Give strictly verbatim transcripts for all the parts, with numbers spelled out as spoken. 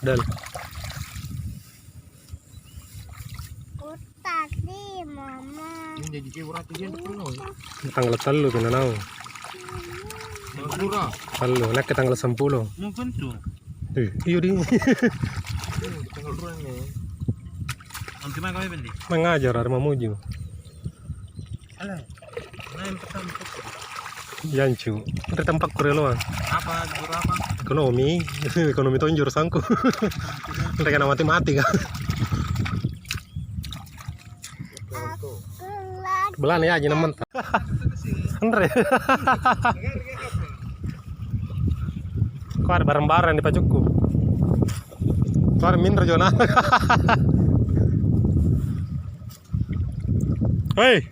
Dal. Kota di mama. Ini jadi kayak berarti dia tuh penuh. Tanggal tellu kena naung. Tanggal dua. Tellu, nakke tanggal sepuluh. Mau bentuk. Eh, iya di. Tanggal dua ini. Nanti mana kami beli? Mengajar hari mamuju. Halo. Nah, yang pertama. Jancu. Ri tampakku rioloang. Apa, guru apa? Ekonomi. Ekonomi tonjo sangku. Anre kana mati-mati ka. Belani aja namanta. Anre. Kau ada barang-barang di pacukku. Kau ada minro jona. Hei.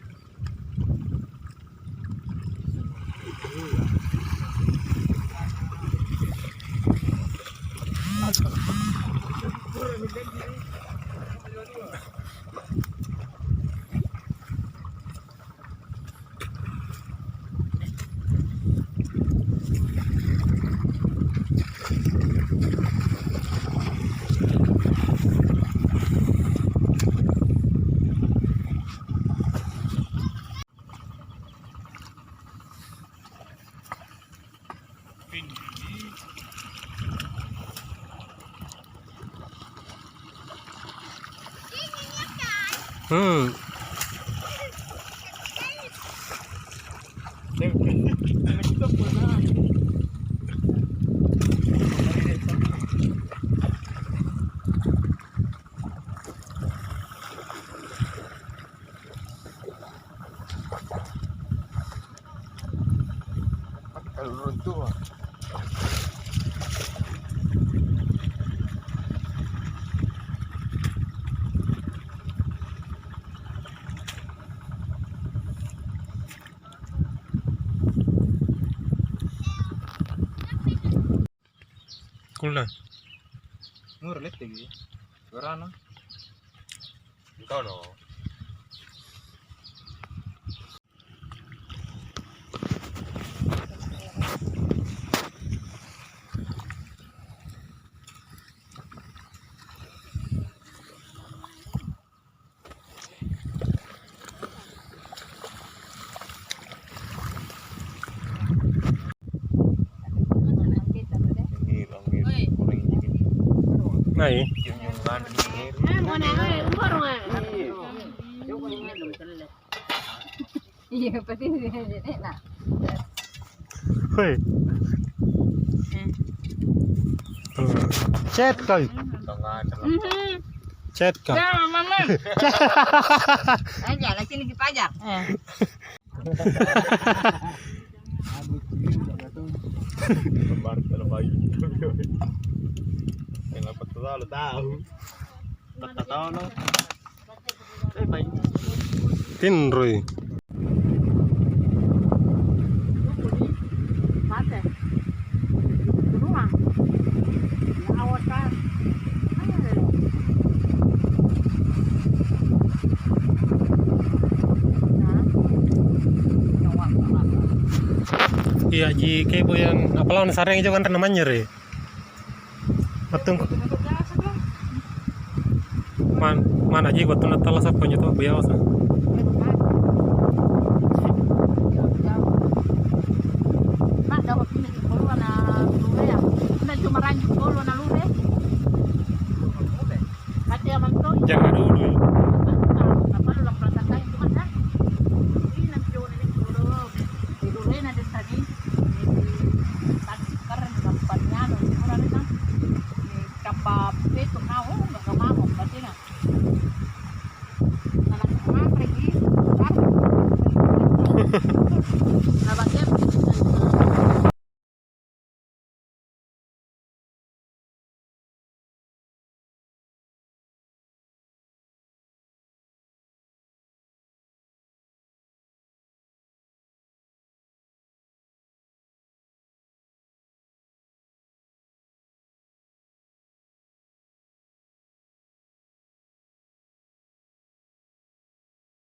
Hmm. Kulla. Ngur lettegi. Suarana. Entah no. Nai. Iya, pasti. Hei. Chat kau. Mhm. Chat kau. Ya, Mama. Aja, lagi lagi pajar. Eh. Lembar telepon. Yang apa tuh lo tahu? Kata tahu lo. Tinroi. Iya, ji kebo yang apalah sareng itu kan namanya re. Wattung man-, mana ji wattunna tallasa konjo to biasa. Jangan dulu. Kappa peto naung, gak mau, batinna. Nabakea